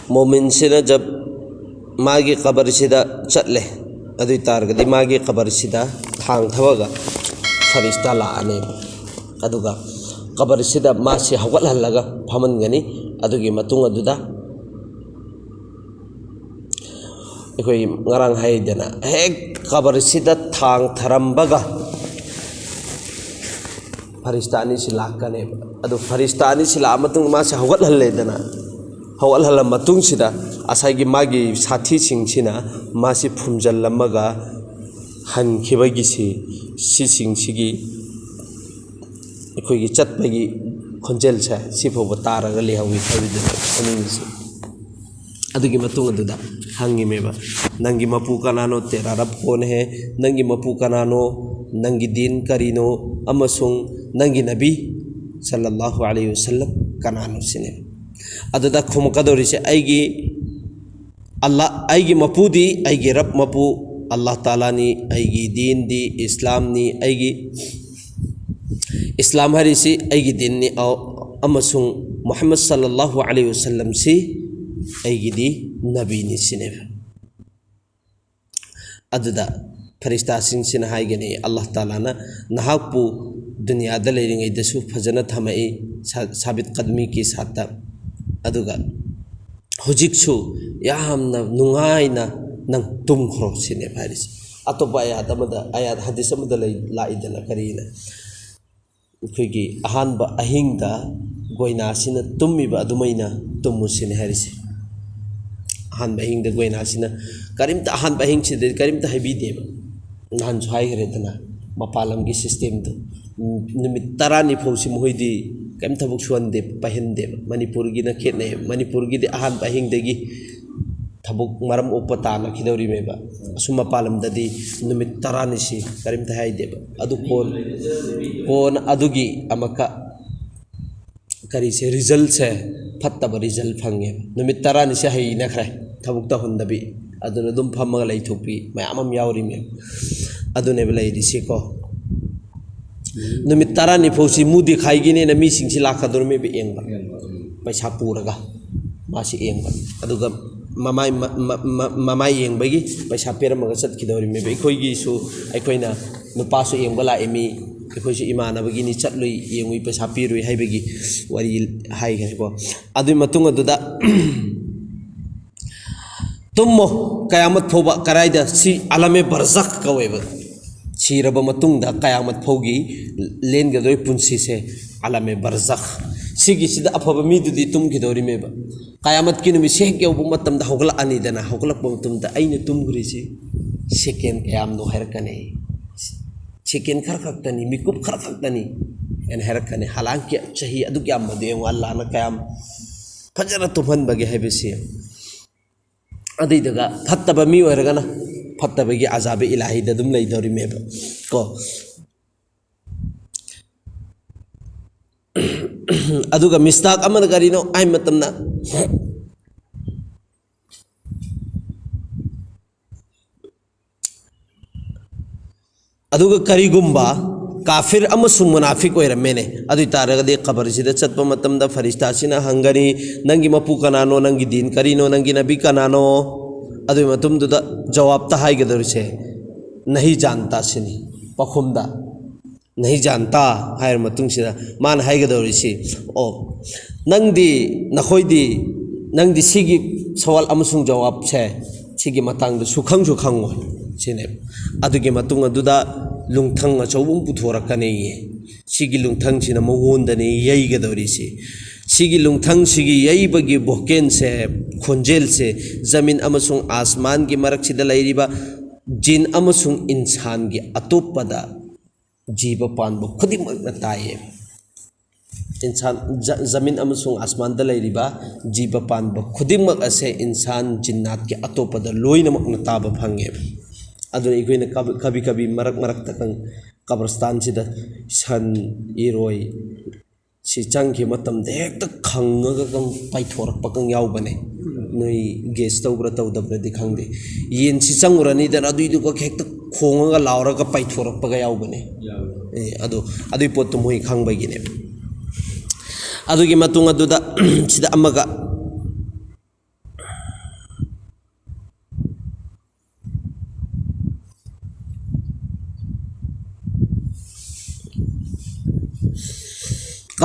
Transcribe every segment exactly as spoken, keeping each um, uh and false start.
ꯃꯣꯃꯤꯟꯁꯤꯅ job ꯃꯥꯒꯤ ꯀꯕꯔꯁꯤꯗ ꯆꯠꯂꯦ, ꯑꯗꯨ ꯑꯣꯏ ꯇꯥꯔꯒꯗꯤ ꯃꯥꯒꯤ ꯀꯕꯔꯁꯤꯗ ꯊꯥꯡ ꯊꯕꯒ ꯐꯔꯤꯁꯇꯥ ꯂꯥꯛꯑꯅꯦꯕ꯫ ꯑꯗꯨꯒ ꯀꯕꯔꯁꯤꯗ ꯃꯥꯁꯤ ꯍꯧꯒꯠꯍꯜꯂꯒ ꯐꯝꯍꯟꯒꯅꯤ꯫ ꯑꯗꯨꯒꯤ ꯃꯇꯨꯡ ꯑꯗꯨꯗ ꯑꯩꯈꯣꯏ ꯉꯔꯥꯡ ꯍꯥꯏꯗꯅ, ꯍꯦꯛ ꯀꯕꯔꯁꯤꯗ ꯊꯥꯡ ꯊꯔꯝꯕꯒ ꯐꯔꯤꯁꯇꯥ ꯑꯅꯤꯁꯤ ꯂꯥꯛꯀꯅꯦꯕ꯫ ꯑꯗꯨ ꯐꯔꯤꯁꯇꯥ ꯑꯅꯤꯁꯤ ꯂꯥꯛꯑ ꯃꯇꯨꯡ ꯃꯥꯁꯦ ꯍꯧꯒꯠꯍꯜꯂꯦꯗꯅ, ꯍꯧꯒꯠꯍꯜꯂ ꯃꯇꯨꯡꯁꯤꯗ ꯉꯁꯥꯏꯒꯤ ꯃꯥꯒꯤ ꯁꯥꯊꯤꯁꯤꯡꯁꯤꯅ ꯃꯥꯁꯤ ꯐꯨꯝꯖꯜꯂꯝꯃꯒ ꯍꯟꯈꯤꯕꯒꯤꯁꯤ, ꯁꯤꯁꯤꯡꯁꯤꯒꯤ ꯑꯩꯈꯣꯏꯒꯤ ꯆꯠꯄꯒꯤ ꯈꯣꯟꯖꯦꯜꯁꯦ ꯁꯤꯐꯥꯎꯕ ꯇꯥꯔꯒ ꯂꯩꯍꯧꯋꯤ ꯍꯥꯏꯕꯗꯨꯅꯤ ꯍꯥꯏꯅꯤꯡꯉꯤꯁꯦ꯫ ꯑꯗꯨꯒꯤ ꯃꯇꯨꯡ ꯑꯗꯨꯗ ꯍꯪꯉꯤꯃꯦꯕ, "ꯅꯪꯒꯤ ꯃꯄꯨ ꯀꯅꯥꯅꯣ? ꯇꯦꯔꯥ ꯔꯕ ꯀꯣꯟ ꯍꯦ? ꯅꯪꯒꯤ ꯃꯄꯨ ꯀꯅꯥꯅꯣ? ꯅꯪꯒꯤ ꯗꯤꯟ ꯀꯔꯤꯅꯣ? ꯑꯃꯁꯨꯡ ꯅꯪꯒꯤ ꯅꯕꯤ ꯁꯜꯂꯜꯂꯥꯍꯨ ꯑꯂꯩꯍꯤ ꯋꯁꯜꯂꯝ ꯀꯅꯥꯅꯣ?" ꯁꯤꯅꯦꯕ꯫ ꯑꯗꯨꯗ ꯈꯨꯝꯃꯛꯀꯗꯧꯔꯤꯁꯦ, "ꯑꯩꯒꯤ ꯑꯜꯂꯥ, ꯑꯩꯒꯤ ꯃꯄꯨꯗꯤ ꯑꯩꯒꯤ ꯔꯕ ꯃꯄꯨ ꯑꯜꯂꯥꯍ ꯇꯥꯂꯥꯅꯤ, ꯑꯩꯒꯤ ꯗꯤꯟꯗꯤ ꯏꯁꯂꯥꯝꯅꯤ, ꯑꯩꯒꯤ ꯏꯁꯂꯥꯝ ꯍꯥꯏꯔꯤꯁꯤ ꯑꯩꯒꯤ ꯗꯤꯟꯅꯤ, ꯑ-, ꯑꯃꯁꯨꯡ ꯃꯨꯍꯝꯃꯗ ꯁꯜꯂꯜꯂꯥꯍꯨ ꯑꯂꯩꯍꯤ ꯋꯁꯜꯂꯝꯁꯤ ꯑꯩꯒꯤꯗꯤ ꯅꯕꯤꯅꯤ" ꯁꯤꯅꯦꯕ꯫ ꯑꯗꯨꯗ ꯐꯔꯤꯁꯇꯥꯁꯤꯡꯁꯤꯅ ꯍꯥꯏꯒꯅꯤ, "ꯑꯜꯂꯥꯍ ꯇꯥꯂꯥꯅ ꯅꯍꯥꯛꯄꯨ ꯗꯨꯅꯤꯌꯥꯗ ꯂꯩꯔꯤꯉꯩꯗꯁꯨ ꯐꯖꯅ ꯊꯝꯃꯛꯏ, ꯁꯥ-, ꯁꯥꯕꯤꯠ ꯀꯗꯃꯤꯒꯤ ꯁꯥꯠꯇ, ꯑꯗꯨꯒ ꯍꯧꯖꯤꯛꯁꯨ ꯌꯥꯝꯅ ꯅꯨꯡꯉꯥꯏꯅ ꯅꯪ ꯇꯨꯝꯈ꯭ꯔꯣ" ꯁꯤꯅꯦꯕ ꯍꯥꯏꯔꯤꯁꯦ꯫ ꯑꯇꯣꯞꯄ ꯑꯌꯥꯠ ꯑꯃꯗ, ꯑꯌꯥꯠ ꯍꯗꯤꯁ ꯑꯃꯗ ꯂꯩ, ꯂꯥꯛꯏꯗꯅ, ꯀꯔꯤꯅ? ꯑꯩꯈꯣꯏꯒꯤ ꯑꯍꯥꯟꯕ ꯑꯍꯤꯡꯗ ꯒꯣꯏꯅꯥꯁꯤꯅ ꯇꯨꯝꯃꯤꯕ ꯑꯗꯨꯃꯥꯏꯅ ꯇꯨꯝꯃꯨ ꯁꯤꯅꯤ ꯍꯥꯏꯔꯤꯁꯦ꯫ ꯑꯍꯥꯟꯕ ꯑꯍꯤꯡꯗ ꯒꯣꯏꯅꯥꯁꯤꯅ ꯀꯔꯤꯝꯇ, ꯑꯍꯥꯟꯕ ꯑꯍꯤꯡꯁꯤꯗ ꯀꯔꯤꯝꯇ ꯍꯥꯏꯕꯤꯗꯦꯕ꯫ ꯅꯍꯥꯟꯁꯨ ꯍꯥꯏꯈ꯭ꯔꯦꯗꯅ, ꯃꯄꯥꯟ ꯂꯝꯒꯤ ꯁꯤꯁꯇꯦꯝꯗꯣ, ꯅꯨꯃꯤꯠ ꯇꯔꯥꯅꯤ ꯐꯥꯎꯁꯤ ꯃꯈꯣꯏꯗꯤ ꯀꯔꯤꯝ ꯊꯕꯛ ꯁꯨꯍꯟꯗꯦ, ꯄꯥꯏꯍꯟꯗꯦꯕ꯫ ꯃꯅꯤꯄꯨꯔꯒꯤꯅ ꯈꯦꯠꯅꯩ꯫ ꯃꯅꯤꯄꯨꯔꯒꯤꯗꯤ ꯑꯍꯥꯟꯕ ꯑꯍꯤꯡꯗꯒꯤ ꯊꯕꯛ ꯃꯔꯝ ꯑꯣꯛꯄ ꯇꯥꯅꯈꯤꯗꯧꯔꯤꯃꯦꯕ꯫ ꯑꯁꯨꯝ ꯃꯄꯥꯟ ꯂꯝꯗꯗꯤ ꯅꯨꯃꯤꯠ ꯇꯔꯥꯅꯤꯁꯤ ꯀꯔꯤꯝꯇ ꯍꯥꯏꯗꯦꯕ꯫ ꯑꯗꯨ ꯀꯣꯟ-, ꯀꯣꯟ ꯑꯗꯨꯒꯤ ꯑꯃꯨꯛꯀ ꯀꯔꯤꯁꯦ, ꯔꯤꯖꯜꯁꯦ, ꯐꯠꯇꯕ ꯔꯤꯖꯜ ꯐꯪꯉꯦꯕ꯫ ꯅꯨꯃꯤꯠ ꯇꯔꯥꯅꯤꯁꯦ ꯍꯩꯅꯈ꯭ꯔꯦ, ꯊꯕꯛ ꯇꯧꯍꯟꯗꯕꯤ, ꯑꯗꯨꯅ ꯑꯗꯨꯝ ꯐꯝꯃꯒ ꯂꯩꯊꯣꯛꯄꯤ ꯃꯌꯥꯝ ꯑꯃ ꯌꯥꯎꯔꯤꯃꯦꯕ꯫ ꯑꯗꯨꯅꯦꯕ ꯂꯩꯔꯤꯁꯤꯀꯣ꯫ ꯅꯨꯃꯤꯠ ꯇꯔꯥꯅꯤ ꯐꯥꯎꯁꯤ ꯃꯨꯗꯤ ꯈꯥꯏꯒꯤꯅꯦꯅ ꯃꯤꯁꯤꯡꯁꯤ ꯂꯥꯛꯀꯗꯧꯔꯤꯃꯦꯕ ꯌꯦꯡꯕ, ꯄꯩꯁꯥ ꯄꯨꯔꯒ꯫ ꯃꯥꯁꯤ ꯌꯦꯡꯕ꯫ ꯑꯗꯨꯒ ꯃꯃꯥꯏ ꯃ- ꯃ- ꯃ- ꯃꯃꯥꯏ ꯌꯦꯡꯕꯒꯤ ꯄꯩꯁꯥ ꯄꯤꯔꯝꯃꯒ ꯆꯠꯈꯤꯗꯧꯔꯤꯃꯦꯕ꯫ ꯑꯩꯈꯣꯏꯒꯤꯁꯨ, ꯑꯩꯈꯣꯏꯅ ꯅꯨꯄꯥꯁꯨ ꯌꯦꯡꯕ ꯂꯥꯛꯏ ꯃꯤ, ꯑꯩꯈꯣꯏꯁꯨ ꯏꯃꯥꯟꯅꯕꯒꯤꯅꯤ, ꯆꯠꯂꯨꯏ, ꯌꯦꯡꯉꯨꯏ, ꯄꯩꯁꯥ ꯄꯤꯔꯨꯏ ꯍꯥꯏꯕꯒꯤ ꯋꯥꯔꯤ ꯍꯥꯏꯈ꯭ꯔꯦꯀꯣ꯫ ꯑꯗꯨꯒꯤ ꯃꯇꯨꯡ ꯑꯗꯨꯗ ꯇꯨꯝꯃꯣ꯫ ꯀꯌꯥꯃꯠ ꯐꯥꯎꯕ ꯀꯔꯥꯏꯗ? ꯁꯤ ꯑꯂꯃꯦ ꯕꯔꯖꯈ ꯀꯧꯋꯦꯕ꯫ ꯁꯤꯔꯕ ꯃꯇꯨꯡꯗ ꯀꯌꯥꯃꯠ ꯐꯥꯎꯒꯤ ꯂꯦꯟꯒꯗꯧꯔꯤ ꯄꯨꯟꯁꯤꯁꯦ ꯑꯂꯃꯦ ꯕꯔꯖꯈ꯫ ꯁꯤꯒꯤꯁꯤꯗ ꯑꯐꯕ ꯃꯤꯗꯨꯗꯤ ꯇꯨꯝꯈꯤꯗꯧꯔꯤꯃꯦꯕ꯫ ꯀꯌꯥꯃꯠꯀꯤ ꯅꯨꯃꯤꯠꯁꯦ ꯍꯦꯛ ꯌꯧꯕ ꯃꯇꯝꯗ ꯍꯧꯒꯠꯂꯛꯑꯅꯤꯗꯅ, ꯍꯧꯒꯠꯂꯛꯄ ꯃꯇꯝꯗ ꯑꯩꯅ ꯇꯨꯝꯈ꯭ꯔꯤꯁꯤ ꯁꯦꯀꯦꯟ ꯀꯌꯥꯝꯅꯣ ꯍꯥꯏꯔꯛꯀꯅꯤ꯫ ꯁꯦꯀꯦꯟ ꯈꯔ ꯈꯛꯇꯅꯤ, ꯃꯤꯀꯨꯞ ꯈꯔ ꯈꯛꯇꯅꯤ ꯍꯥꯏꯅ ꯍꯥꯏꯔꯛꯀꯅꯤ꯫ ꯍꯂꯥꯟꯀꯤ ꯆꯍꯤ ꯑꯗꯨꯛ ꯌꯥꯝꯕꯗꯨ ꯌꯦꯡꯉꯨ, ꯑꯜꯂꯥꯍꯅ ꯀꯌꯥꯝ ꯐꯖꯅ ꯇꯨꯝꯍꯟꯕꯒꯦ ꯍꯥꯏꯕꯁꯤ꯫ ꯑꯗꯨꯏꯗꯨꯒ ꯐꯠꯇꯕ ꯃꯤ ꯑꯣꯏꯔꯒꯅ ꯐꯠꯇꯕꯒꯤ ꯑꯖꯥꯕ ꯏꯂꯥꯍꯤꯗ ꯑꯗꯨꯝ ꯂꯩꯗꯧꯔꯤꯃꯦꯕ ꯀꯣ꯫ ꯑꯗꯨꯒ ꯃꯤꯁꯇꯥꯛ ꯑꯃꯅ ꯀꯔꯤꯅꯣ ꯍꯥꯏ ꯃꯇꯝꯗ, ꯑꯗꯨꯒ ꯀꯔꯤꯒꯨꯝꯕ ꯀꯥꯐꯤꯔ ꯑꯃꯁꯨꯡ ꯃꯨꯅꯥꯐꯤꯛ ꯑꯣꯏꯔꯝꯃꯦꯅꯦ, ꯑꯗꯨ ꯑꯣꯏ ꯇꯥꯔꯒꯗꯤ ꯀꯕꯔꯁꯤꯗ ꯆꯠꯄ ꯃꯇꯝꯗ ꯐꯔꯤꯁꯇꯥꯁꯤꯅ ꯍꯪꯒꯅꯤ, "ꯅꯪꯒꯤ ꯃꯄꯨ ꯀꯅꯥꯅꯣ? ꯅꯪꯒꯤ ꯗꯤꯟ ꯀꯔꯤꯅꯣ? ꯅꯪꯒꯤ ꯅꯕꯤ ꯀꯅꯥꯅꯣ?" ꯑꯗꯨꯒꯤ ꯃꯇꯨꯡꯗꯨꯗ ꯖꯋꯥꯕꯇ ꯍꯥꯏꯒꯗꯧꯔꯤꯁꯦ "ꯅꯍꯤ ꯖꯥꯟꯇꯥ" ꯁꯤꯅꯤ꯫ ꯄꯥꯎꯈꯨꯝꯗ "ꯅꯍꯤ ꯖꯥꯟꯇꯥ" ꯍꯥꯏꯔ ꯃꯇꯨꯡꯁꯤꯗ ꯃꯥꯅ ꯍꯥꯏꯒꯗꯧꯔꯤꯁꯤ, "ꯑꯣ, ꯅꯪꯗꯤ, ꯅꯈꯣꯏꯗꯤ ꯅꯪꯗꯤ ꯁꯤꯒꯤ ꯁꯋꯥꯜ ꯑꯃꯁꯨꯡ ꯖꯋꯥꯕꯁꯦ, ꯁꯤꯒꯤ ꯃꯇꯥꯡꯗ ꯁꯨꯈꯪꯁꯨ ꯈꯪꯉꯣꯏ" ꯁꯤꯅꯦꯕ꯫ ꯑꯗꯨꯒꯤ ꯃꯇꯨꯡ ꯑꯗꯨꯗ ꯂꯨꯡꯊꯪ ꯑꯆꯧꯕ ꯑꯃ ꯄꯨꯊꯣꯔꯛꯀꯅꯤꯌꯦ꯫ ꯁꯤꯒꯤ ꯂꯨꯡꯊꯪꯁꯤꯅ ꯃꯉꯣꯟꯗꯅꯤ ꯌꯩꯒꯗꯧꯔꯤꯁꯤ꯫ ꯁꯤꯒꯤ ꯂꯨꯡꯊꯪꯁꯤꯒꯤ ꯌꯩꯕꯒꯤ ꯚꯣꯀꯦꯟꯁꯦ, ꯈꯣꯟꯖꯦꯜꯁꯦ, ꯖꯃꯤꯟ ꯑꯃꯁꯨꯡ ꯑꯥꯁꯃꯥꯟꯒꯤ ꯃꯔꯛꯁꯤꯗ ꯂꯩꯔꯤꯕ ꯖꯤꯟ ꯑꯃꯁꯨꯡ ꯏꯟꯁꯥꯟꯒꯤ ꯑꯇꯣꯞꯄꯗ ꯖꯤꯕ ꯄꯥꯟꯕ ꯈꯨꯗꯤꯡꯃꯛꯅ ꯇꯥꯏꯌꯦ꯫ ꯏꯟꯁꯥꯟ, ꯖ-, ꯖꯃꯤꯟ ꯑꯃꯁꯨꯡ ꯑꯥꯁꯃꯥꯟꯗ ꯂꯩꯔꯤꯕ ꯖꯤꯕ ꯄꯥꯟꯕ ꯈꯨꯗꯤꯡꯃꯛ ꯑꯁꯦ ꯏꯟꯁꯥꯟ, ꯖꯤꯟꯅꯥꯠꯀꯤ ꯑꯇꯣꯞꯄꯗ ꯂꯣꯏꯅꯃꯛꯅ ꯇꯥꯕ ꯐꯪꯉꯦ꯫ ꯑꯗꯨꯅ ꯑꯩꯈꯣꯏꯅ ꯀꯕꯤ, ꯀꯕꯤ ꯀꯕꯤ ꯃꯔꯛ ꯃꯔꯛꯇ ꯀꯪ-, ꯀꯕꯔꯁꯇꯥꯟꯁꯤꯗ ꯁꯟ, ꯏꯔꯣꯏ ꯁꯤ ꯆꯪꯈꯤꯕ ꯃꯇꯝꯗ ꯍꯦꯛꯇ ꯈꯪꯉꯒ ꯀꯪ-, ꯄꯥꯏꯊꯣꯔꯛꯄ ꯀꯪ ꯌꯥꯎꯕꯅꯦ꯫ ꯅꯣꯏ ꯒꯦꯁ ꯇꯧꯕ꯭ꯔꯥ ꯇꯧꯗꯕ꯭ꯔꯗꯤ ꯈꯪꯗꯦ꯫ ꯌꯦꯟꯁꯤ ꯆꯪꯉꯨꯔꯅꯤꯗꯅ, ꯑꯗꯨꯏꯗꯨꯒ ꯍꯦꯛꯇ ꯈꯣꯡꯉꯒ ꯂꯥꯎꯔꯒ ꯄꯥꯏꯊꯣꯔꯛꯄꯒ ꯌꯥꯎꯕꯅꯦ꯫ ꯌꯥꯎꯋꯦ꯫ ꯑꯦ, ꯑꯗꯨ, ꯑꯗꯨꯒꯤ ꯄꯣꯠꯇꯨ ꯃꯣꯏ ꯈꯪꯕꯒꯤꯅꯦ꯫ ꯑꯗꯨꯒꯤ ꯃꯇꯨꯡ ꯑꯗꯨꯗ ꯁꯤꯗ ꯑꯃꯒ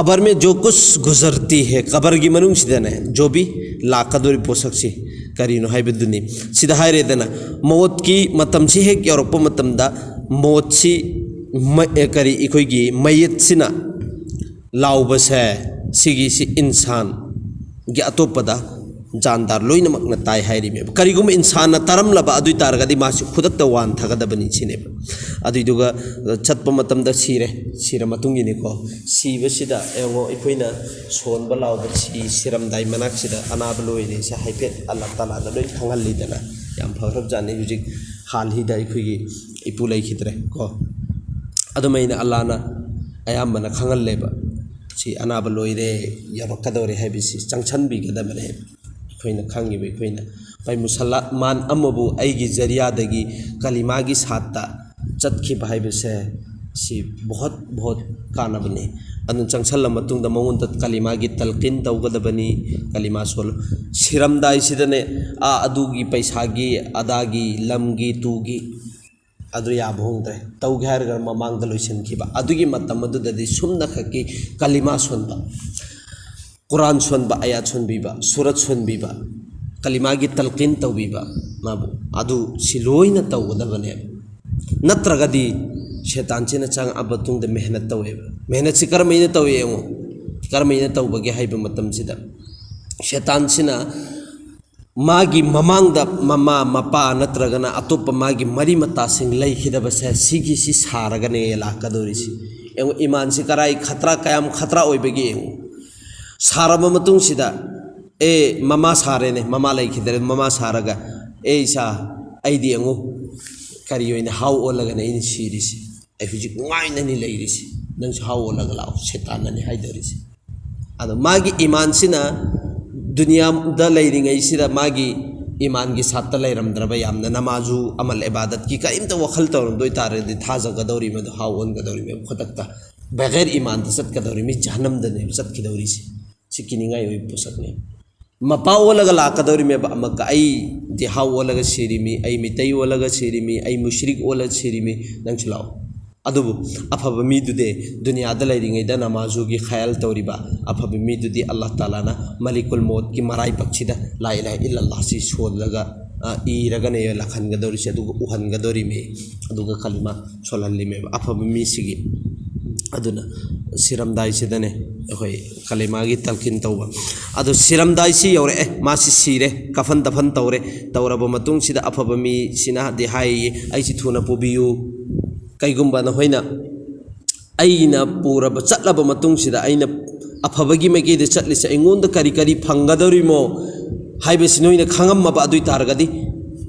"ꯀꯕꯔ ꯃꯦ ꯖꯣ ꯀꯨꯁ ꯒꯨꯖꯔꯇꯤ ꯍꯦ", ꯀꯕꯔꯒꯤ ꯃꯅꯨꯡꯁꯤꯗꯅꯦ ꯖꯣꯕꯤ, ꯂꯥꯛꯀꯗꯧꯔꯤ ꯄꯣꯠꯁꯛꯁꯤ ꯀꯔꯤꯅꯣ ꯍꯥꯏꯕꯗꯨꯅꯤ꯫ ꯁꯤꯗ ꯍꯥꯏꯔꯦꯗꯅ, ꯃꯧꯠꯀꯤ ꯃꯇꯝꯁꯤ ꯍꯦꯛ ꯌꯧꯔꯛꯄ ꯃꯇꯝꯗ ꯃꯧꯠꯁꯤ ꯃ-, ꯑꯦ, ꯀꯔꯤ, ꯑꯩꯈꯣꯏꯒꯤ ꯃꯌꯦꯠꯁꯤꯅ ꯂꯥꯎꯕꯁꯦ, ꯁꯤꯒꯤꯁꯤ ꯏꯟꯁꯥꯟꯒꯤ ꯑꯇꯣꯞꯄꯗ ꯖꯥꯟꯗꯥꯔ ꯂꯣꯏꯅꯃꯛꯅ ꯇꯥꯏ ꯍꯥꯏꯔꯤꯃꯦꯕ꯫ ꯀꯔꯤꯒꯨꯝꯕ ꯏꯟꯁꯥꯟꯅ ꯇꯥꯔꯝꯂꯕ ꯑꯗꯨ ꯑꯣꯏ ꯇꯥꯔꯒꯗꯤ ꯃꯥꯁꯤ ꯈꯨꯗꯛꯇ ꯋꯥꯟꯊꯒꯗꯕꯅꯤ ꯁꯤꯅꯦꯕ꯫ ꯑꯗꯨꯏꯗꯨꯒ ꯆꯠꯄ ꯃꯇꯝꯗ ꯁꯤꯔꯦ, ꯁꯤꯔ ꯃꯇꯨꯡꯒꯤꯅꯤꯀꯣ꯫ ꯁꯤꯕꯁꯤꯗ ꯌꯦꯡꯉꯣ, ꯑꯩꯈꯣꯏꯅ ꯁꯣꯟꯕ ꯂꯥꯎꯕ, ꯁꯤ ꯁꯤꯔꯝꯗꯥꯏ ꯃꯅꯥꯛꯁꯤꯗ ꯑꯅꯥꯕ ꯂꯣꯏꯔꯦꯁꯦ ꯍꯥꯏꯐꯦꯠ ꯑꯜꯂꯥꯍ ꯇꯥꯂꯥꯗ ꯂꯣꯏ ꯈꯪꯍꯜꯂꯤꯗꯅ꯫ ꯌꯥꯝ ꯐꯈ꯭ꯔꯕꯖꯥꯠꯅꯤ꯫ ꯍꯧꯖꯤꯛ ꯍꯥꯜꯍꯤꯗ ꯑꯩꯈꯣꯏꯒꯤ ꯏꯄꯨ ꯂꯩꯈꯤꯗ꯭ꯔꯦ ꯀꯣ꯫ ꯑꯗꯨꯃꯥꯏꯅ ꯑꯜꯂꯥꯍꯅ ꯑꯌꯥꯝꯕꯅ ꯈꯪꯍꯜꯂꯦꯕ꯫ ꯁꯤ ꯑꯅꯥꯕ ꯂꯣꯏꯔꯦ, ꯌꯧꯔꯛꯀꯗꯧꯔꯦ ꯍꯥꯏꯕꯁꯤ ꯆꯪꯁꯟꯕꯤꯒꯗꯕꯅꯦ꯫ ꯑꯩꯈꯣꯏꯅ ꯈꯪꯉꯤꯕ, ꯑꯩꯈꯣꯏꯅ ꯚꯥꯏ, ꯃꯨꯁꯜꯃꯥꯟ ꯑꯃꯕꯨ ꯑꯩꯒꯤ ꯖꯔꯤꯌꯥꯗꯒꯤ ꯀꯂꯤꯃꯥꯒꯤ ꯁꯥꯠꯇ ꯆꯠꯈꯤꯕ ꯍꯥꯏꯕꯁꯦ, ꯁꯤ ꯕꯣꯍꯠ ꯕꯣꯍꯠ ꯀꯥꯟꯅꯕꯅꯤ꯫ ꯑꯗꯨꯅ ꯆꯪꯁꯜꯂ ꯃꯇꯨꯡꯗ ꯃꯉꯣꯟꯗ ꯀꯂꯤꯃꯥꯒꯤ ꯇꯜꯀꯤꯟ ꯇꯧꯒꯗꯕꯅꯤ꯫ ꯀꯂꯤꯃꯥ ꯁꯣꯜ-, ꯁꯤꯔꯝꯗꯥꯏꯁꯤꯗꯅꯦ, ꯑꯥ, ꯑꯗꯨꯒꯤ ꯄꯩꯁꯥꯒꯤ, ꯑꯗꯥꯒꯤ, ꯂꯝꯒꯤ, ꯇꯨꯒꯤ, ꯑꯗꯨ ꯌꯥꯕ ꯍꯣꯡꯗ꯭ꯔꯦ꯫ ꯇꯧꯒꯦ ꯍꯥꯏꯔꯒꯅ ꯃꯃꯥꯡꯗ ꯂꯣꯏꯁꯤꯟꯈꯤꯕ꯫ ꯑꯗꯨꯒꯤ ꯃꯇꯝ ꯑꯗꯨꯗꯗꯤ ꯁꯨꯝꯅ ꯈꯛꯀꯤ ꯀꯂꯤꯃꯥ ꯁꯣꯟꯕ, ꯀꯨꯔꯥꯟ ꯁꯣꯟꯕ, ꯑꯌꯥꯠ ꯁꯣꯟꯕꯤꯕ, ꯁꯨꯔꯠ ꯁꯣꯟꯕꯤꯕ, ꯀꯂꯤꯃꯥꯒꯤ ꯇꯜꯀꯤꯟ ꯇꯧꯕꯤꯕ, ꯃꯥꯕꯨ ꯑꯗꯨ ꯁꯤ ꯂꯣꯏꯅ ꯇꯧꯒꯗꯕꯅꯦꯕ꯫ ꯅꯠꯇ꯭ꯔꯒꯗꯤ ꯁꯦꯇꯥꯟꯁꯤꯅ ꯆꯪꯉꯛꯑ ꯃꯇꯨꯡꯗ ꯃꯦꯍꯅꯠ ꯇꯧꯋꯦꯕ꯫ ꯃꯦꯍꯅꯠꯁꯤ ꯀꯔꯝꯍꯥꯏꯅ ꯇꯧꯏ ꯌꯦꯡꯉꯣ꯫ ꯀꯔꯝꯍꯥꯏꯅ ꯇꯧꯕꯒꯦ ꯍꯥꯏꯕ ꯃꯇꯝꯁꯤꯗ, ꯁꯦꯇꯥꯟꯁꯤꯅ ꯃꯥꯒꯤ ꯃꯃꯥꯡꯗ ꯃꯃꯥ, ꯃꯄꯥ ꯅꯠꯇ꯭ꯔꯒꯅ ꯑꯇꯣꯞꯄ ꯃꯥꯒꯤ ꯃꯔꯤ ꯃꯇꯥꯁꯤꯡ ꯂꯩꯈꯤꯗꯕꯁꯦ, ꯁꯤꯒꯤꯁꯤ ꯁꯥꯔꯒꯅꯦ ꯂꯥꯛꯀꯗꯧꯔꯤꯁꯤ꯫ ꯌꯦꯡꯉꯨ, ꯏꯃꯥꯟꯁꯤ ꯀꯔꯥꯏ ꯈꯇ꯭ꯔꯥ, ꯀꯌꯥꯝ ꯈꯇ꯭ꯔꯥ ꯑꯣꯏꯕꯒꯦ ꯌꯦꯡꯉꯨ꯫ ꯁꯥꯔꯕ ꯃꯇꯨꯡꯁꯤꯗ, ꯑꯦ, ꯃꯃꯥ ꯁꯥꯔꯦꯅꯦ, ꯃꯃꯥ ꯂꯩꯈꯤꯗ꯭ꯔꯦ, ꯃꯃꯥ ꯁꯥꯔꯒ, "ꯑꯦ ꯏꯆꯥ, ꯑꯩꯗꯤ ꯌꯦꯡꯉꯨ, ꯀꯔꯤ ꯑꯣꯏꯅ ꯍꯥꯎ ꯑꯣꯜꯂꯒꯅꯦ ꯑꯩꯅ ꯁꯤꯔꯤꯁꯤ? ꯑꯩ ꯍꯧꯖꯤꯛ ꯅꯨꯡꯉꯥꯏꯅꯅꯤ ꯂꯩꯔꯤꯁꯤ, ꯅꯪꯁꯨ ꯍꯥꯎ ꯑꯣꯜꯂꯒ ꯂꯥꯛꯑꯣ", ꯁꯦꯇꯥꯟꯅꯅꯤ ꯍꯥꯏꯗꯧꯔꯤꯁꯤ꯫ ꯑꯗꯣ ꯃꯥꯒꯤ ꯏꯃꯥꯟꯁꯤꯅ ꯗꯨꯅꯤꯌꯥꯗ ꯂꯩꯔꯤꯉꯩꯁꯤꯗ ꯃꯥꯒꯤ ꯏꯃꯥꯟꯒꯤ ꯁꯥꯠꯇ ꯂꯩꯔꯝꯗ꯭ꯔꯕ, ꯌꯥꯝꯅ ꯅꯃꯥꯖꯨ ꯑꯃꯜ ꯏꯕꯥꯗꯠꯀꯤ ꯀꯔꯤꯝꯇ ꯋꯥꯈꯜ ꯇꯧꯔꯝꯗꯣꯏ ꯇꯥꯔꯒꯗꯤ, ꯊꯥꯖꯒꯗꯧꯔꯤꯕ ꯑꯗꯨ ꯍꯥꯎ ꯑꯣꯟꯒꯗꯧꯔꯤꯕ ꯈꯨꯗꯛꯇ꯫ ꯕꯒꯦꯔ ꯏꯃꯥꯟꯗ ꯆꯠꯀꯗꯧꯔꯤ ꯃꯤ ꯖꯍꯟꯅꯝꯗꯅꯦꯕ ꯆꯠꯈꯤꯗꯧꯔꯤꯁꯤ꯫ ꯁꯤ ꯀꯤꯅꯤꯡꯉꯥꯏ ꯑꯣꯏꯕ ꯄꯣꯠꯁꯛꯅꯤ꯫ ꯃꯄꯥ ꯑꯣꯜꯂꯒ ꯂꯥꯛꯀꯗꯧꯔꯤꯃꯦꯕ ꯑꯃꯛꯀ, "ꯑꯩꯗꯤ ꯍꯥꯎ ꯑꯣꯜꯂꯒ ꯁꯤꯔꯤꯃꯤ, ꯑꯩ ꯃꯤꯇꯩ ꯑꯣꯜꯂꯒ ꯁꯤꯔꯤꯃꯤ, ꯑꯩ ꯃꯨꯁ꯭ꯔꯤꯛ ꯑꯣꯜꯂꯒ ꯁꯤꯔꯤꯃꯤ, ꯅꯪꯁꯨ ꯂꯥꯛꯑꯣ"꯫ ꯑꯗꯨꯕꯨ ꯑꯐꯕ ꯃꯤꯗꯨꯗꯤ ꯗꯨꯅꯤꯌꯥꯗ ꯂꯩꯔꯤꯉꯩꯗ ꯅꯃꯥꯖꯨꯒꯤ ꯈꯌꯥꯜ ꯇꯧꯔꯤꯕ ꯑꯐꯕ ꯃꯤꯗꯨꯗꯤ ꯑꯜꯂꯥꯍ ꯇꯥꯂꯥꯅ ꯃꯂꯤꯀꯨꯜ ꯃꯣꯠꯀꯤ ꯃꯔꯥꯏꯕꯛꯁꯤꯗ ꯂꯥ ꯏꯂꯥꯍ ꯏꯜꯂꯜꯂꯥꯍꯁꯤ ꯁꯣꯜꯂꯒ, ꯑ, ꯏꯔꯒꯅꯦ ꯂꯥꯛꯍꯟꯒꯗꯧꯔꯤꯁꯦ, ꯑꯗꯨꯒ ꯎꯍꯟꯒꯗꯧꯔꯤꯃꯤ, ꯑꯗꯨꯒ ꯀꯂꯤꯃꯥ ꯁꯣꯜꯍꯜꯂꯤꯃꯦꯕ ꯑꯐꯕ ꯃꯤꯁꯤꯒꯤ꯫ ꯑꯗꯨꯅ ꯁꯤꯔꯝꯗꯥꯏꯁꯤꯗꯅꯦ ꯑꯩꯈꯣꯏ ꯀꯂꯤꯃꯥꯒꯤ ꯇꯜꯀꯤꯟ ꯇꯧꯕ꯫ ꯑꯗꯣ ꯁꯤꯔꯝꯗꯥꯏꯁꯤ ꯌꯧꯔꯛꯑꯦ, ꯃꯥꯁꯤ ꯁꯤꯔꯦ, ꯀꯐꯟ ꯗꯐꯟ ꯇꯧꯔꯦ꯫ ꯇꯧꯔꯕ ꯃꯇꯨꯡꯁꯤꯗ ꯑꯐꯕ ꯃꯤꯁꯤꯅꯗꯤ ꯍꯥꯏꯌꯦ, "ꯑꯩꯁꯤ ꯊꯨꯅ ꯄꯨꯕꯤꯌꯨ꯫ ꯀꯩꯒꯨꯝꯕ ꯅꯈꯣꯏꯅ ꯑꯩꯅ ꯄꯨꯔꯕ, ꯆꯠꯂꯕ ꯃꯇꯨꯡꯁꯤꯗ ꯑꯩꯅ ꯑꯐꯕꯒꯤ ꯃꯥꯏꯀꯩꯗ ꯆꯠꯂꯤꯁꯦ ꯑꯩꯉꯣꯟꯗ ꯀꯔꯤ ꯀꯔꯤ ꯐꯪꯒꯗꯧꯔꯤꯃꯣ ꯍꯥꯏꯕꯁꯤ ꯅꯣꯏꯅ ꯈꯪꯉꯝꯃꯕ ꯑꯗꯨ ꯑꯣꯏ ꯇꯥꯔꯒꯗꯤ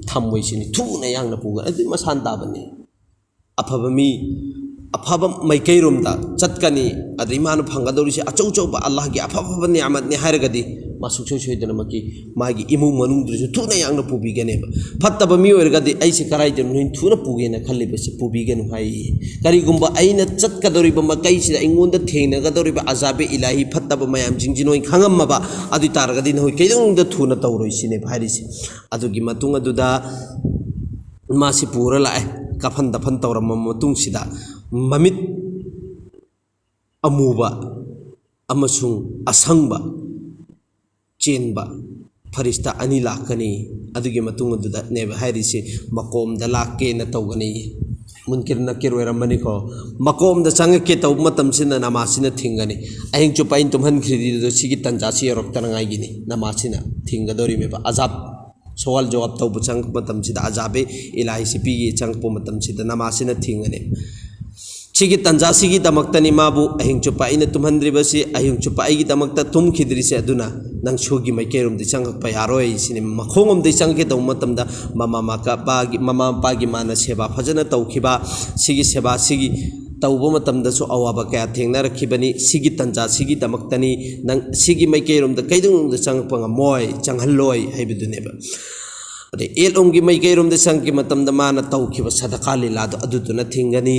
ꯊꯝꯃꯣꯏꯁꯤꯅꯤ ꯊꯨꯅ ꯌꯥꯡꯅ ꯄꯨꯒꯅꯤ"꯫ ꯑꯗꯨꯗꯤ ꯃꯁꯥꯟ ꯇꯥꯕꯅꯤ꯫ ꯑꯐꯕ ꯃꯤ, ꯑꯐꯕ ꯃꯥꯏꯀꯩꯔꯣꯝꯗ ꯆꯠꯀꯅꯤ꯫ ꯑꯗꯩ ꯃꯥꯅ ꯐꯪꯒꯗꯧꯔꯤꯁꯦ ꯑꯆꯧ ꯑꯆꯧꯕ ꯑꯜꯂꯥꯍꯒꯤ ꯑꯐ ꯑꯐꯕ ꯅꯤꯌꯥꯃꯠꯅꯤ ꯍꯥꯏꯔꯒꯗꯤ ꯃꯥ ꯁꯨꯡꯁꯣꯏ ꯁꯣꯏꯗꯅꯃꯛꯀꯤ ꯃꯥꯒꯤ ꯏꯃꯨꯡ ꯃꯅꯨꯡꯗꯨꯗꯁꯨ ꯊꯨꯅ ꯌꯥꯡꯅ ꯄꯨꯕꯤꯒꯅꯦꯕ꯫ ꯐꯠꯇꯕ ꯃꯤ ꯑꯣꯏꯔꯒꯗꯤ "ꯑꯩꯁꯦ ꯀꯗꯥꯏꯗꯅꯣ ꯅꯣꯏ ꯊꯨꯅ ꯄꯨꯒꯦꯅ ꯈꯜꯂꯤꯕꯁꯦ ꯄꯨꯕꯤꯒꯅꯨ" ꯍꯥꯏꯌꯦ꯫ ꯀꯔꯤꯒꯨꯝꯕ ꯑꯩꯅ ꯆꯠꯀꯗꯧꯔꯤꯕ ꯃꯥꯏꯀꯩꯁꯤꯗ ꯑꯩꯉꯣꯟꯗ ꯊꯦꯡꯅꯒꯗꯧꯔꯤꯕ ꯑꯖꯥꯕꯦ ꯏꯂꯥꯍꯤ ꯐꯠꯇꯕ ꯃꯌꯥꯝꯁꯤꯡꯁꯤ ꯅꯣꯏ ꯈꯪꯉꯝꯃꯕ ꯑꯗꯨ ꯑꯣꯏ ꯇꯥꯔꯒꯗꯤ ꯅꯈꯣꯏ ꯀꯩꯗꯧꯅꯨꯡꯗ ꯊꯨꯅ ꯇꯧꯔꯣꯏ ꯁꯤꯅꯦꯕ ꯍꯥꯏꯔꯤꯁꯦ꯫ ꯑꯗꯨꯒꯤ ꯃꯇꯨꯡ ꯑꯗꯨꯗ ꯃꯥꯁꯤ ꯄꯨꯔ ꯂꯥꯛꯑꯦ꯫ ꯀꯐꯟ ꯗꯐꯟ ꯇꯧꯔꯝꯃ ꯃꯇꯨꯡꯁꯤꯗ ꯃꯃꯤꯠ ꯑꯃꯨꯕ ꯑꯃꯁꯨꯡ ꯑꯁꯪꯕ ꯆꯦꯟꯕ ꯐꯔꯤꯁꯇꯥ ꯑꯅꯤ ꯂꯥꯛꯀꯅꯤ꯫ ꯑꯗꯨꯒꯤ ꯃꯇꯨꯡ ꯑꯗꯨꯗꯅꯦꯕ ꯍꯥꯏꯔꯤꯁꯤ, "ꯃꯀꯣꯝꯗ ꯂꯥꯛꯀꯦꯅ ꯇꯧꯒꯅꯤ"꯫ ꯃꯨꯟꯀꯤꯔ ꯅꯀꯤꯔ ꯑꯣꯏꯔꯝꯃꯅꯤꯀꯣ꯫ "ꯃꯀꯣꯝꯗ ꯆꯪꯉꯛꯀꯦ" ꯇꯧꯕ ꯃꯇꯝꯁꯤꯗ ꯅꯃꯥꯁꯤꯅ ꯊꯤꯡꯒꯅꯤ꯫ ꯑꯍꯤꯡ ꯆꯨꯞꯄ ꯑꯩꯅ ꯇꯨꯝꯍꯟꯈ꯭ꯔꯤꯗꯨꯗꯣ ꯁꯤꯒꯤ ꯇꯟꯖꯥꯁꯤ ꯌꯧꯔꯛꯇꯅꯉꯥꯏꯒꯤꯅꯤ ꯅꯃꯥꯁꯤꯅ ꯊꯤꯡꯒꯗꯧꯔꯤꯃꯦꯕ꯫ ꯑꯖꯥꯕ ꯁꯋꯥꯜ ꯖꯋꯥꯕ ꯇꯧꯕ ꯆꯪꯉꯛꯄ ꯃꯇꯝꯁꯤꯗ, ꯑꯖꯥꯕꯦ ꯏꯂꯥꯍꯤꯁꯤ ꯄꯤꯒꯦ ꯆꯪꯉꯛꯄ ꯃꯇꯝꯁꯤꯗ ꯅꯃꯥꯁꯤꯅ ꯊꯤꯡꯒꯅꯤ꯫ ꯁꯤꯒꯤ ꯇꯟꯖꯥꯁꯤꯒꯤꯗꯃꯛꯇꯅꯤ ꯃꯥꯕꯨ ꯑꯍꯤꯡ ꯆꯨꯞꯄ ꯑꯩꯅ ꯇꯨꯝꯍꯟꯗ꯭ꯔꯤꯕꯁꯤ, ꯑꯍꯤꯡ ꯆꯨꯞꯄ ꯑꯩꯒꯤꯗꯃꯛꯇ ꯇꯨꯝꯈꯤꯗ꯭ꯔꯤꯁꯦ꯫ ꯑꯗꯨꯅ ꯅꯪ ꯁꯨꯒꯤ ꯃꯥꯏꯀꯩꯔꯣꯝꯗꯤ ꯆꯪꯉꯛꯄ ꯌꯥꯔꯣꯏ ꯁꯤꯅꯤ꯫ ꯃꯈꯣꯡꯂꯣꯝꯗꯩ ꯆꯪꯉꯛꯀꯦ ꯇꯧꯕ ꯃꯇꯝꯗ ꯃꯃꯥ ꯃꯄꯥꯒꯤ, ꯃꯃꯥ ꯃꯄꯥꯒꯤ ꯃꯥꯅ ꯁꯦꯕꯥ ꯐꯖꯅ ꯇꯧꯈꯤꯕ, ꯁꯤꯒꯤ ꯁꯦꯕꯥ ꯁꯤꯒꯤ ꯇꯧꯕ ꯃꯇꯝꯗꯁꯨ ꯑꯋꯥꯕ ꯀꯌꯥ ꯊꯦꯡꯅꯔꯛꯈꯤꯕꯅꯤ꯫ ꯁꯤꯒꯤ ꯇꯟꯖꯥ ꯁꯤꯒꯤꯗꯃꯛꯇꯅꯤ ꯅꯪ ꯁꯤꯒꯤ ꯃꯥꯏꯀꯩꯔꯣꯝꯗ ꯀꯩꯗꯧꯅꯨꯡꯗ ꯆꯪꯉꯛꯄ ꯉꯝꯃꯣꯏ, ꯆꯪꯍꯜꯂꯣꯏ ꯍꯥꯏꯕꯗꯨꯅꯦꯕ꯫ ꯑꯗꯩ ꯌꯦꯠꯂꯣꯝꯒꯤ ꯃꯥꯏꯀꯩꯔꯣꯝꯗ ꯆꯪꯉꯛꯈꯤ ꯃꯇꯝꯗ ꯃꯥꯅ ꯇꯧꯈꯤꯕ ꯁꯗꯀꯥ ꯂꯤꯂꯥꯗꯣ ꯑꯗꯨꯗꯨꯅ ꯊꯤꯡꯒꯅꯤ꯫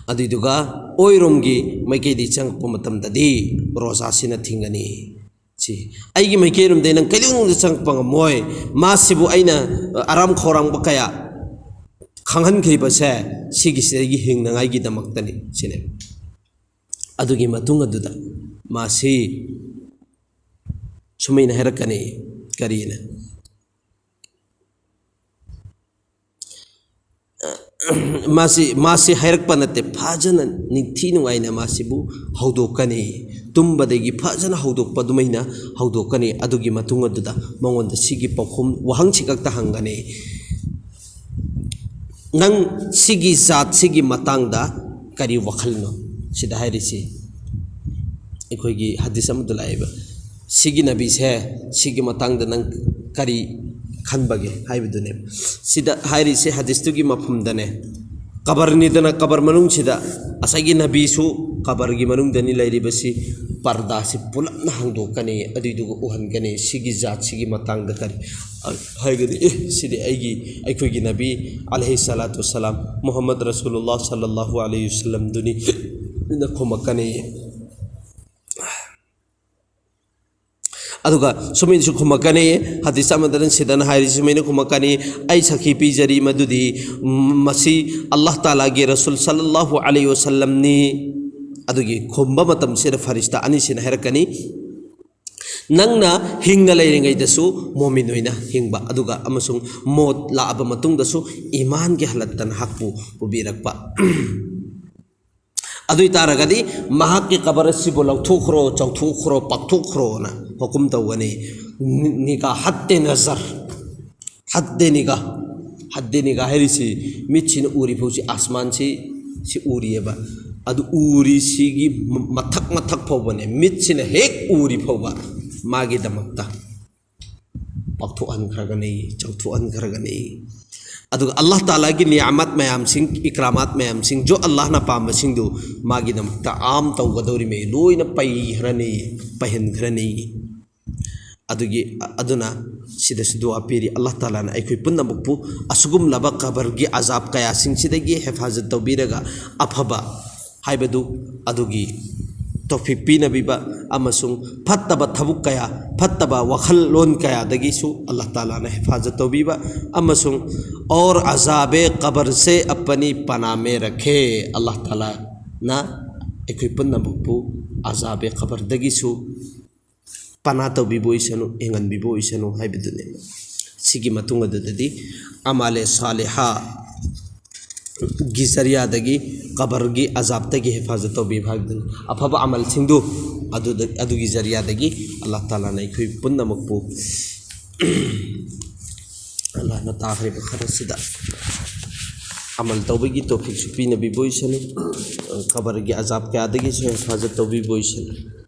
ꯑꯗꯨꯏꯗꯨꯒ ꯑꯣꯏꯔꯣꯝꯒꯤ ꯃꯥꯏꯀꯩꯗꯒꯤ ꯆꯪꯉꯛꯄ ꯃꯇꯝꯗꯗꯤ ꯔꯣꯖꯥꯁꯤꯅ ꯊꯤꯡꯒꯅꯤ꯫ ꯁꯤ ꯑꯩꯒꯤ ꯃꯥꯏꯀꯩꯔꯣꯝꯗꯒꯤ ꯅꯪ ꯀꯩꯗꯧꯅꯨꯡꯗ ꯆꯪꯉꯛꯄ ꯉꯝꯃꯣꯏ꯫ ꯃꯥꯁꯤꯕꯨ ꯑꯩꯅ ꯑꯔꯥꯝ ꯈꯧꯔꯥꯡꯕ ꯀꯌꯥ ꯈꯪꯍꯟꯈ꯭ꯔꯤꯕꯁꯦ ꯁꯤꯒꯤꯁꯤꯗꯒꯤ ꯍꯤꯡꯅꯉꯥꯏꯒꯤꯗꯃꯛꯇꯅꯤ ꯁꯤꯅꯦ꯫ ꯑꯗꯨꯒꯤ ꯃꯇꯨꯡ ꯑꯗꯨꯗ ꯃꯥꯁꯤ ꯁꯨꯃꯥꯏꯅ ꯍꯥꯏꯔꯛꯀꯅꯤ, ꯀꯔꯤꯅ? ꯃꯥꯁꯤ, ꯃꯥꯁꯤ ꯍꯥꯏꯔꯛꯄ ꯅꯠꯇꯦ, ꯐꯖꯅ ꯅꯤꯡꯊꯤ ꯅꯨꯡꯉꯥꯏꯅ ꯃꯥꯁꯤꯕꯨ ꯍꯧꯗꯣꯛꯀꯅꯤ꯫ ꯇꯨꯝꯕꯗꯒꯤ ꯐꯖꯅ ꯍꯧꯗꯣꯛꯄ ꯑꯗꯨꯃꯥꯏꯅ ꯍꯧꯗꯣꯛꯀꯅꯤ꯫ ꯑꯗꯨꯒꯤ ꯃꯇꯨꯡ ꯑꯗꯨꯗ ꯃꯉꯣꯟꯗ ꯁꯤꯒꯤ ꯄꯥꯎꯈꯨꯝ, ꯋꯥꯍꯪꯁꯤ ꯈꯛꯇ ꯍꯪꯒꯅꯤ, "ꯅꯪ ꯁꯤꯒꯤ ꯖꯥꯠ ꯁꯤꯒꯤ ꯃꯇꯥꯡꯗ ꯀꯔꯤ ꯋꯥꯈꯜꯅꯣ?" ꯁꯤꯗ ꯍꯥꯏꯔꯤꯁꯤ ꯑꯩꯈꯣꯏꯒꯤ ꯍꯗꯤꯁ ꯑꯃꯗ ꯂꯥꯛꯑꯦꯕ, "ꯁꯤꯒꯤ ꯅꯕꯤꯁꯦ ꯁꯤꯒꯤ ꯃꯇꯥꯡꯗ ꯅꯪ ꯀꯔꯤ ꯈꯟꯕꯒꯦ?" ꯍꯥꯏꯕꯗꯨꯅꯦꯕ꯫ ꯁꯤꯗ ꯍꯥꯏꯔꯤꯁꯦ ꯍꯗꯤꯁꯇꯨꯒꯤ ꯃꯐꯝꯗꯅꯦ, ꯀꯕꯔꯅꯤꯗꯅ, ꯀꯕꯔ ꯃꯅꯨꯡꯁꯤꯗ ꯉꯁꯥꯏꯒꯤ ꯅꯕꯤꯁꯨ ꯀꯕꯔꯒꯤ ꯃꯅꯨꯡꯗꯅꯤ ꯂꯩꯔꯤꯕꯁꯤ, ꯄꯔꯗꯥꯁꯤ ꯄꯨꯂꯞꯅ ꯍꯥꯡꯗꯣꯛꯀꯅꯤ, ꯑꯗꯨꯏꯗꯨꯒ ꯎꯍꯟꯒꯅꯤ꯫ ꯁꯤꯒꯤ ꯖꯥꯠꯁꯤꯒꯤ ꯃꯇꯥꯡꯗ ꯀꯔꯤ ꯍꯥꯏꯒꯅꯤ? "ꯑꯦ, ꯁꯤꯗꯤ ꯑꯩꯒꯤ, ꯑꯩꯈꯣꯏꯒꯤ ꯅꯕꯤ ꯑꯂꯩꯍꯤ ꯁꯂꯥꯇꯨ ꯋꯁꯁꯂꯥꯝ, ꯃꯨꯍꯝꯃꯗ ꯔꯁꯨꯂꯨꯜꯂꯥꯍ ꯁꯜꯂꯜꯂꯥꯍꯨ ꯑꯂꯩꯍꯤ ꯋꯁꯜꯂꯝꯗꯨꯅꯤ" ꯅ ꯈꯨꯝꯃꯛꯀꯅꯤ꯫ ꯑꯗꯨꯒ ꯁꯨꯃꯥꯏꯅꯁꯨ ꯈꯨꯝꯃꯛꯀꯅꯤ, ꯍꯗꯤꯁ ꯑꯃꯗꯅ ꯁꯤꯗꯅ ꯍꯥꯏꯔꯤ, ꯁꯨꯃꯥꯏꯅ ꯈꯨꯝꯃꯛꯀꯅꯤ, "ꯑꯩ ꯁꯥꯈꯤ ꯄꯤꯖꯔꯤ ꯃꯗꯨꯗꯤ ꯃꯁꯤ ꯑꯜꯂꯥꯍ ꯇꯥꯂꯥꯒꯤ ꯔꯁꯨꯜ ꯁꯜꯂꯜꯂꯥꯍꯨ ꯑꯂꯩꯍꯤ ꯋꯁꯜꯂꯝꯅꯤ"꯫ ꯑꯗꯨꯒꯤ ꯈꯨꯝꯕ ꯃꯇꯝꯁꯤꯗ ꯐꯔꯤꯁꯇꯥ ꯑꯅꯤꯁꯤꯅ ꯍꯥꯏꯔꯛꯀꯅꯤ, "ꯅꯪꯅ ꯍꯤꯡꯅ ꯂꯩꯔꯤꯉꯩꯗꯁꯨ ꯃꯣꯃꯤꯟ ꯑꯣꯏꯅ ꯍꯤꯡꯕ, ꯑꯗꯨꯒ ꯑꯃꯁꯨꯡ ꯃꯣꯠ ꯂꯥꯛꯑꯕ ꯃꯇꯨꯡꯗꯁꯨ ꯏꯃꯥꯟꯒꯤ ꯍꯥꯂꯠꯇ ꯅꯍꯥꯛꯄꯨ ꯄꯨꯕꯤꯔꯛꯄ꯫ ꯑꯗꯨ ꯑꯣꯏ ꯇꯥꯔꯒꯗꯤ ꯃꯍꯥꯛꯀꯤ ꯀꯕꯔ ꯑꯁꯤꯕꯨ ꯂꯧꯊꯣꯛꯈ꯭ꯔꯣ, ꯆꯥꯎꯊꯣꯛꯈ꯭ꯔꯣ, ꯄꯥꯛꯊꯣꯛꯈ꯭ꯔꯣꯅ ꯍꯨꯀꯨꯝ ꯇꯧꯒꯅꯤ꯫ ꯅꯤ-, ꯅꯤꯒꯥ ꯍꯠꯇꯦ ꯅꯖꯔ, ꯍꯠꯇꯦ ꯅꯤꯒꯥ, ꯍꯠꯇꯦ ꯅꯤꯒꯥ ꯍꯥꯏꯔꯤꯁꯤ ꯃꯤꯠꯁꯤꯅ ꯎꯔꯤ ꯐꯥꯎꯁꯤ, ꯑꯁꯃꯥꯟꯁꯤ, ꯁꯤ ꯎꯔꯤꯑꯕ꯫ ꯑꯗꯨ ꯎꯔꯤꯁꯤꯒꯤ ꯃ-, ꯃꯊꯛ ꯃꯊꯛ ꯐꯥꯎꯕꯅꯦ, ꯃꯤꯠꯁꯤꯅ ꯍꯦꯛ ꯎꯔꯤ ꯐꯥꯎꯕ ꯃꯥꯒꯤꯗꯃꯛꯇ ꯄꯥꯛꯊꯣꯛꯍꯟꯈ꯭ꯔꯒꯅꯤ, ꯆꯥꯎꯊꯣꯛꯍꯟꯈ꯭ꯔꯒꯅꯤ꯫ ꯑꯗꯨꯒ ꯑꯜꯂꯥꯍ ꯇꯥꯂꯥꯒꯤ ꯅꯤꯌꯥꯃꯠ ꯃꯌꯥꯝꯁꯤꯡ, ꯏꯀ꯭ꯔꯥꯃꯥꯠ ꯃꯌꯥꯝꯁꯤꯡ, ꯖꯣ ꯑꯜꯂꯥꯍꯅ ꯄꯥꯝꯕꯁꯤꯡꯗꯨ ꯃꯥꯒꯤꯗꯃꯛꯇ ꯑꯥꯝ ꯇꯧꯒꯗꯧꯔꯤꯃꯤ, ꯂꯣꯏꯅ ꯄꯩꯈ꯭ꯔꯅꯤ, ꯄꯩꯍꯟꯈ꯭ꯔꯅꯤ꯫ ꯑꯗꯨꯒꯤ, ꯑꯗꯨꯅ ꯁꯤꯗꯁꯨ ꯗꯨꯋꯥ ꯄꯤꯔꯤ, ꯑꯜꯂꯥꯍ ꯇꯥꯂꯥꯅ ꯑꯩꯈꯣꯏ ꯄꯨꯝꯅꯃꯛꯄꯨ ꯑꯁꯤꯒꯨꯝꯂꯕ ꯀꯕꯔꯒꯤ ꯑꯖꯥꯕ ꯀꯌꯥꯁꯤꯡꯁꯤꯗꯒꯤ ꯍꯦꯐꯥꯖꯠ ꯇꯧꯕꯤꯔꯒ ꯑꯐꯕ ꯍꯥꯏꯕꯗꯨ ꯑꯗꯨꯒꯤ ꯇꯧꯐꯤꯛ ꯄꯤꯅꯕꯤꯕ ꯑꯃꯁꯨꯡ ꯐꯠꯇꯕ ꯊꯕꯛ ꯀꯌꯥ, ꯐꯠꯇꯕ ꯋꯥꯈꯜꯂꯣꯟ ꯀꯌꯥꯗꯒꯤꯁꯨ ꯑꯜꯂꯥꯍ ꯇꯥꯂꯥꯅ ꯍꯤꯐꯥꯖꯠ ꯇꯧꯕꯤꯕ ꯑꯃꯁꯨꯡ "ꯑꯣꯔ ꯑꯖꯥꯕꯦ ꯀꯕꯔ ꯁꯦ ꯑꯄꯅꯤ ꯄꯅꯥ ꯃꯦ ꯔꯈꯦ", ꯑꯜꯂꯥꯍ ꯇꯥꯂꯥꯅ ꯑꯩꯈꯣꯏ ꯄꯨꯝꯅꯃꯛꯄꯨ ꯑꯖꯥꯕꯦ ꯀꯕꯔꯗꯒꯤꯁꯨ ꯄꯅꯥ ꯇꯧꯕꯤꯕ ꯑꯣꯏꯁꯅꯨ, ꯍꯤꯡꯍꯟꯕꯤꯕ ꯑꯣꯏꯁꯅꯨ ꯍꯥꯏꯕꯗꯨꯅꯤ꯫ ꯁꯤꯒꯤ ꯃꯇꯨꯡ ꯑꯗꯨꯗꯗꯤ ꯑꯃꯥꯂꯦ ꯁꯥꯂꯦꯍꯥ ꯒꯤ ꯖꯔꯤꯌꯥꯗꯒꯤ ꯀꯕꯔꯒꯤ ꯑꯖꯥꯕꯇꯒꯤ ꯍꯤꯐꯥꯖꯠ ꯇꯧꯕꯤꯕ ꯍꯥꯏꯕꯗꯨꯅꯤ꯫ ꯑꯐꯕ ꯑꯃꯜꯁꯤꯡꯗꯨ ꯑꯗꯨꯗ, ꯑꯗꯨꯒꯤ ꯖꯔꯤꯌꯥꯗꯒꯤ ꯑꯜꯂꯥꯍ ꯇꯥꯂꯥꯅ ꯑꯩꯈꯣꯏ ꯄꯨꯝꯅꯃꯛꯄꯨ ꯑꯜꯂꯥꯍꯅ ꯇꯥꯈ꯭ꯔꯤꯕ ꯈꯔꯁꯤꯗ ꯑꯃꯜ ꯇꯧꯕꯒꯤ ꯇꯧꯐꯤꯛꯁꯨ ꯄꯤꯅꯕꯤꯕ ꯑꯣꯏꯁꯅꯨ, ꯀꯕꯔꯒꯤ ꯑꯖꯥꯕ ꯀꯌꯥꯗꯒꯤꯁꯨ ꯍꯤꯐꯥꯖꯠ ꯇꯧꯕꯤꯕ ꯑꯣꯏꯁꯅꯨ꯫